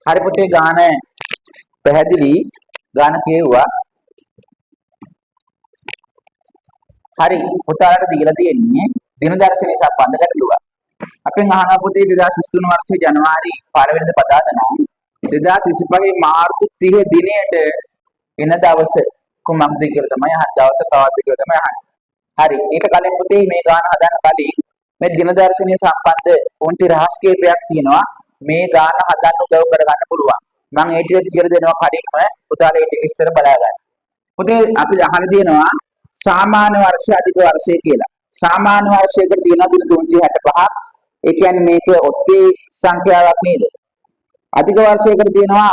හරි පුතේ, ගාන පැහැදිලි, ගාන කියෙව්වා. හරි, පුතාලට දීලා තියෙන්නේ දින දර්ශනය සම්බන්ධ ගැටලුවක්. අපෙන් අහනවා පුතේ, 2023 වර්ෂයේ ජනවාරි 1 වෙනිදා බදාදා නම් 2025 මාර්තු 30 දිනයට එන දවස කුමක්ද කියලා තමයි අහන්නේ. දවස කවද්ද කියලා තමයි අහන්නේ. හරි. ඊට කලින් පුතේ, මේ ගාන හදන්න කලින් මේ දින දර්ශනය සම්බන්ධ පුංචි රහස් කීපයක් තියෙනවා. මේ ගාන හදන්න උදව් කරගන්න පුළුවන්. මම ඒ ටික කියලා දෙනවා කලින්ම, පුතාලා ඒ ටික ඉස්සර බලා ගන්න. පුතේ, අපි අහලා තියෙනවා සාමාන්‍ය වර්ෂය, අධික වර්ෂය කියලා. සාමාන්‍ය වර්ෂයකට තියෙනවා දින 365ක්. ඒ කියන්නේ මේක ඔත්තේ සංඛ්‍යාවක් නේද? අධික වර්ෂයකට තියෙනවා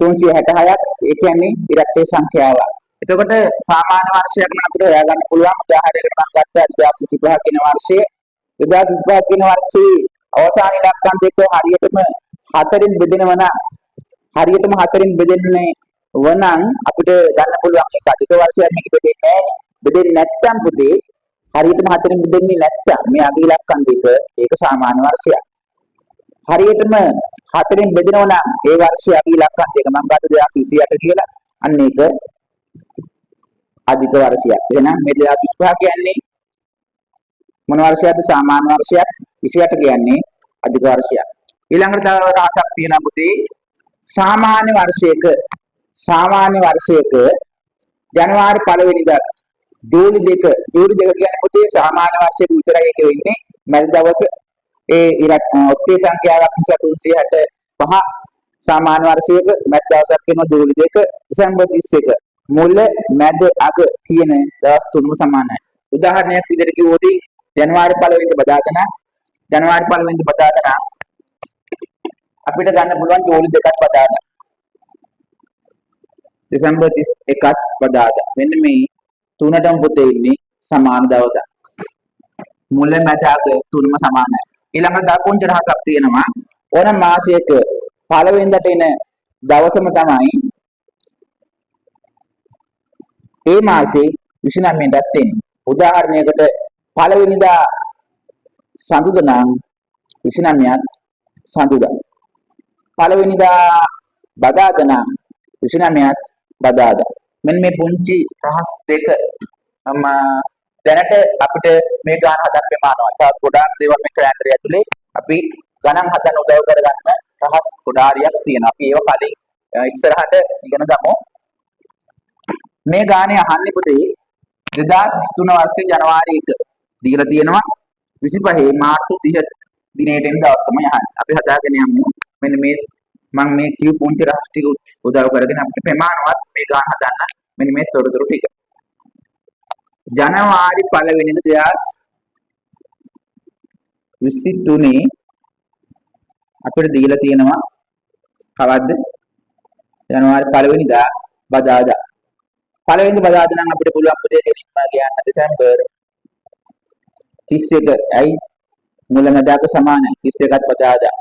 366ක්. ඒ කියන්නේ ඉරට්ටේ සංඛ්‍යාවක්. එතකොට සාමාන්‍ය වර්ෂයක් නම් අපිට හොයාගන්න පුළුවන්. උදාහරණයකට මම ගත්තා 2025 කියන වර්ෂය. 2025 කියන වර්ෂයේ අවසාන ඉලක්කම් දෙක හරියටම හතරින් බෙදෙනවා නම්, හරියටම හතරින් බෙදෙන්නේ වනම් අපිට ගන්න පුළුවන් ඒක අධික වර්ෂයක්. මේක බෙදෙන්නේ නැහැ. බෙදෙන්නේ නැත්තම් පුතේ, හරියටම හතරින් බෙදෙන්නේ නැත්තම් මේ අග ඉලක්කම් දෙක, ඒක සාමාන්‍ය වර්ෂයක්. හරියටම හතරින් බෙදෙනවා නම් ඒ වර්ෂයේ අග ඉලක්කම් දෙක, මම ගත්ත 2028 කියලා, අන්න ඒක අධික වර්ෂයක්. එහෙනම් මේ 2025 කියන්නේ මොන වර්ෂයක්ද? සාමාන්‍ය වර්ෂයක්. 28 කියන්නේ අධික වර්ෂයක්. ඊළඟට තව රහසක් තියෙනවා පුතේ. සාමාන්‍ය වර්ෂයක ජනවාරි පළවෙනිදා ජූලි 2, ජූලි 2 කියන්නේ පුතේ සාමාන්‍ය වර්ෂයක විතරයි ඒක වෙන්නේ. මැද දවස ඒ ඉරට් ඔත්තේ සංඛ්‍යාවක් නිසා 365 සාමාන්‍ය වර්ෂයක මැද දවසක් වෙනවා ජූලි 2. දෙසැම්බර් 31 මුල, මැද, අග කියන දවස් තුනම සමානයි. උදාහරණයක් විදිහට කිව්වොත් ජනවාරි පළවෙනිදා බදාදා නම්, ජනවාරි පළවෙනිදා බදාදා නම් අපිට ගන්න පුළුවන් ජූලි 2ක් බදාදා, දෙසැම්බර් 31ක් බදාදා. මෙන්න මේ තුනටම පුතේ ඉන්නේ සමාන දවසක්. මුල, මැද, අග තුනම සමානයි. ඊළඟට තව පුංචි රහසක් තියෙනවා. ඕනම මාසයක පළවෙනිදට එන දවසම තමයි ඒ මාසේ 29 ටත් එන්නේ. උදාහරණයකට පළවෙනිදා සඳුදා නම් 29ත් සඳුදා. පළවෙනිදා බදාදා නම් 29ත් බදාදා. මෙන්න මේ පුංචි රහස් දෙක මම දැනට අපිට මේ ගාන හදන්න ප්‍රමාණවත්. තවත් ගොඩාක් දේවල් මේ කැලෙන්ඩරය ඇතුලේ අපි ගණන් හදන්න උදව් කරගන්න රහස් ගොඩාරියක් තියෙනවා. අපි ඒව කලින් ඉස්සරහට ඉගෙන ගමු. මේ ගානේ අහන්නේ පුතේ 2023 වර්ෂයේ ජනවාරි 1 දීලා තියෙනවා, 25 මාර්තු 30 දිනේට එන දවස් තමයි අහන්නේ. අපි හදාගෙන යමු. මෙන්න මේ මම මේ කියු පුංචි රහස් ටික උදව් කරගෙන අපිට ප්‍රමාණවත් මේ ගාන හදන්න මෙන්න මේ තොරතුරු ටික. ජනවාරි පළවෙනිදා 2023 අපිට දීලා තියෙනවා කවද්ද? ජනවාරි පළවෙනිදා බදාදා. පළවෙනි බදාදා නම් අපිට පුළුවන් පුතේ කෙලින්ම කියන්න දෙසැම්බර් 31. ඇයි? මුල මැද අග සමානයි. 31ත් බදාදා.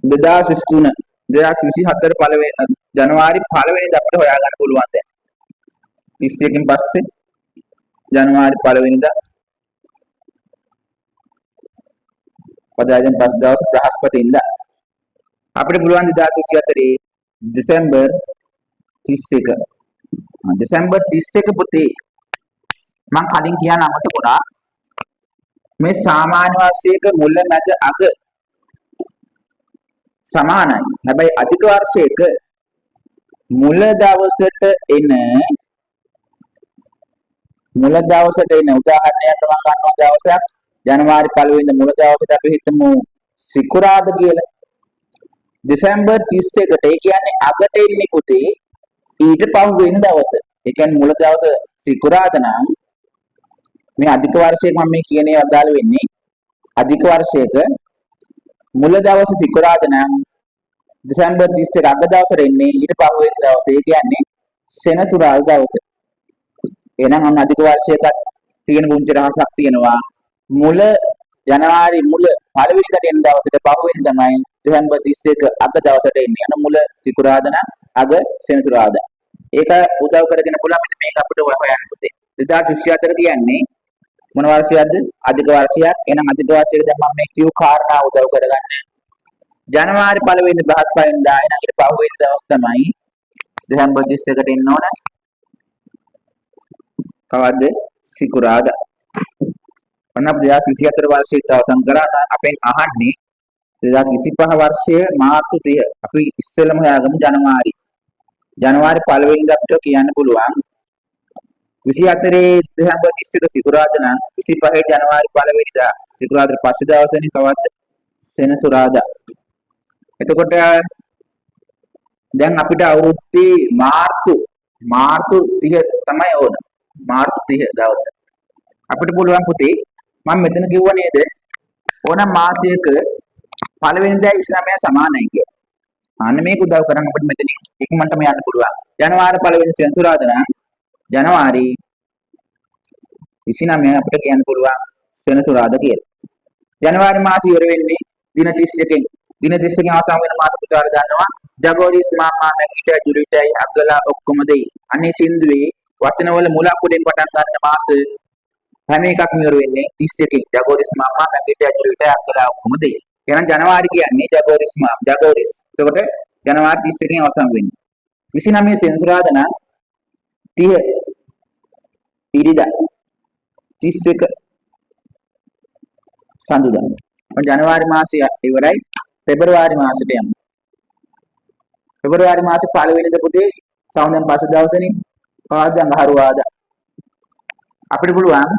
2023 2024 පළවෙනි ජනවාරි පළවෙනිදා අපිට හොයාගන්න පුළුවන් දැන්. 31කින් පස්සේ ජනවාරි පළවෙනිදා බදාදෙන් පස් දවස් බ්‍රහස්පතින්දා. අපිට පුළුවන් 2024 දෙසැම්බර් 31. දෙසැම්බර් 31 පුතේ, මං කලින් කියන්න අමතක වුණා, මේ සාමාන්‍ය වර්ෂයක මුල, මැද, අග සමානයි. හැබැයි අධික වර්ෂයක මුල දවසට එන, උදාහරණයක් මම ගන්නවා දවසක්, ජනවාරි පළවෙනිදා මුල දවසට අපි හිතමු සිකුරාදා කියලා. දෙසැම්බර් 31ට, ඒ කියන්නේ අගට එන්නේ පුතේ ඊට පහු වෙන දවස. ඒ කියන්නේ මුල දවස සිකුරාදා නම්, මේ අධික වර්ෂයක මම මේ කියන ඒවා අදාළ වෙන්නේ, අධික වර්ෂයක මුල දවස සිකුරාදා නම් දෙසැම්බර් 31 අග දවසට එන්නේ ඊට පහු වෙන දවස. ඒ කියන්නේ සෙනසුරාදා දවස. එහෙනම් අන්න අධික වර්ෂයකත් තියෙන පුංචි රහසක් තියෙනවා. මුල ජනවාරි මුල පළවෙනිදට එන දවසට පහු වෙන තමයි දෙසැම්බර් 31 අග දවසට එන්නේ. අන්න මුල සිකුරාදා නම් අග සෙනසුරාදා. ඒක උදව් කරගෙන පුළුවන් මෙන්න මේක අපිට හොයන්න පුතේ. 2024 කියන්නේ මොන වර්ෂයක්ද? අධික වර්ෂයක්. එහෙනම් අධික වර්ෂයක දැන් මම මේ කියු කාරණා උදව් කරගන්න. ජනවාරි පළවෙනි බ්‍රහස්පතින්දා එහෙනම් ඊට පහුවෙනි දවස් තමයි දෙසැම්බර් 31ට එන්න ඕන. කවද්ද? සිකුරාදා. ඔන්න අපි 2024 වර්ෂයේත් අවසන් කරා. අපෙන් අහන්නේ 2025 වර්ෂයේ මාර්තු 30. අපි ඉස්සෙල්ලම හොයාගමු ජනවාරි. ජනවාරි පළවෙනිදා අපිට කියන්න පුළුවන් 24 දෙසැම්බර් 31 සිකුරාදා නම් 25 ජනවාරි පළවෙනිදා සිකුරාදාට පස්සේ දවසනේ කවද්ද? සෙනසුරාදා. එතකොට දැන් අපිට අවුරුද්දේ මාර්තු මාර්තු 30 තමයි ඕන. මාර්තු 30 දවස. අපිට පුළුවන් පුතේ මම මෙතන කිව්වා නේද ඕනම් මාසයක පළවෙනිදා 29 සමානයි කියලා. අන්න මේක උදව් කරන් අපිට මෙතනින් ඉක්මනටම යන්න පුළුවන්. ජනවාරි පළවෙනි සෙනසුරාදා නම් ජනවාරි 29 අපිට කියන්න පුළුවන් සෙනසුරාදා කියලා. ජනවාරි මාසය ඉවර වෙන්නේ දින 31කින්. දින 31කින් අවසන් වෙන මාස පුතාලා දන්නවා. ජගෝරිස් මාමා මැගීටයි ජුලිටයි අග්ගලා ඔක්කොම දෙයි. අනේ සින්දුවේ වචනවල මුල අකුරෙන් පටන් ගන්න මාස හැම එකක්ම ඉවර වෙන්නේ 31කින්. ජගෝරිස් මාමා මැගීටයි ජුලිටයි අග්ගලා ඔක්කොම දෙයි. එහෙනම් ජනවාරි කියන්නේ ජගෝරිස් මාම ජගෝරිස්. එතකොට ජනවාරි 31කින් අවසන් වෙන්නේ. 29 සෙනසුරාදා නම් 30 ඉරිදා 31 සඳුදා. ඔන්න ජනවාරි මාසය ඉවරයි. පෙබරවාරි මාසෙට යමු. පෙබරවාරි මාසේ පළවෙනිද පුතේ සවුන්දෙන් පස්සේ දවසනේ. කවද්ද? අඟහරුවාදා. අපිට පුළුවන්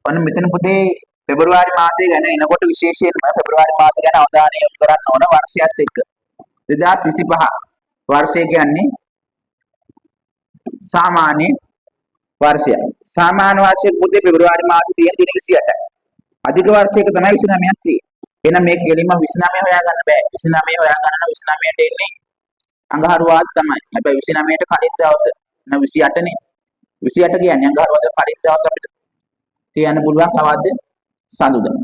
ඔන්න මෙතන පුතේ පෙබරවාරි මාසය ගැන එනකොට විශේෂයෙන්ම පෙබරවාරි මාසය ගැන අවධානය යොමු කරන්න ඕන වර්ෂයත් එක්ක. 2025 වර්ෂය කියන්නේ සාමාන්‍ය වර්ෂයක්. සාමාන්‍ය වර්ෂයක පුතේ පෙබරවාරි මාසේ තියෙන දින 28යි. අධික වර්ෂයක තමයි 29ක් තියෙන්නේ. එහෙනම් මේක ගෙලින්ම 29 හොයාගන්න බෑ. 29 හොයාගන්න නම් 29ට එන්නේ අඟහරුවාද තමයි. හැබැයි 29ට කලින් දවස නම් 28 නේ. 28 කියන්නේ අඟහරුවාද කලින් දවස අපිට කියන්න පුළුවන් කවද්ද? සඳුදා.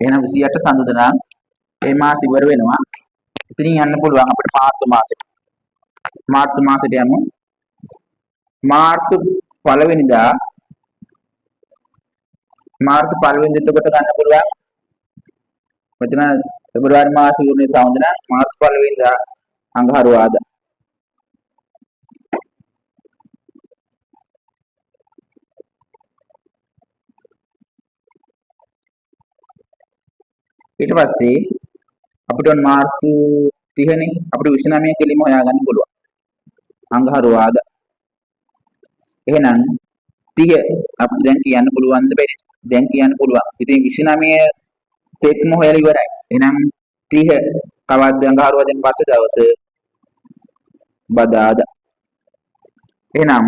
එහෙනම් 28 සඳුදා නම් මේ මාස ඉවර වෙනවා. ඉතින් යන්න පුළුවන් අපිට මාර්තු මාසෙට. මාර්තු මාසෙට යමු. මාර්තු පළවෙනිදා මාර්තු පළවෙනිදා එතකොට ගන්න පුළුවන්. මෙතන පෙබරවාරි මාසෙ ඉවරනේ සඳුදා මාර්තු පළවෙනිදා අඟහරුවාදා. ඊට පස්සේ අපිට ඔන්න මාර්තු 30 නේ අපිට 29 කෙලිම හොයාගන්න පුළුවන්. අඟහරුවාදා. එහෙනම් 30 අපිට දැන් කියන්න පුළුවන්ද බැරිද? දැන් කියන්න පුළුවන්. ඉතින් 29 තෙක්ම හොයලා ඉවරයි. එහෙනම් 30 කවද්ද අඟහරුවාදෙන් පස්සේ දවස? බදාදා. එහෙනම්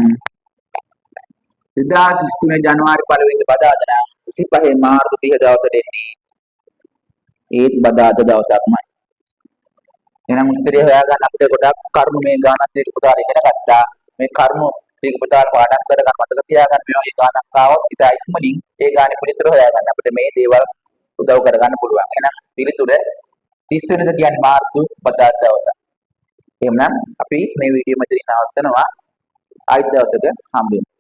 2023 ජනවාරි පළවෙනිදා බදාදා නම් 25 මාර්තු 30 දවසට එන්නේ ඒත් බදාදා දවසක්මයි. එහෙනම් උත්තරය හොයාගන්න අපිට ගොඩක් කරුණු මේ ගානත් එක්ක පුතාලා ඉගෙන ගත්තා. මේ කරුණු ටික පුතාලා පාඩම් කරගන්න මතක තියාගන්න මේ වගේ ගානක් ආවොත් ඉතා ඉක්මනින් ඒ ගානේ පිළිතුර හොයාගන්න අපිට මේ දේවල් උදව් කරගන්න පුළුවන්. එහෙනම් පිළිතුර 30 වෙනිදා කියන්නේ මාර්තු බදාදා දවස. එහෙනම් අපි මේ වීඩියෝ මෙතනින් නවත්තනවා. ආයෙත් දවසක හම්බ වෙමු.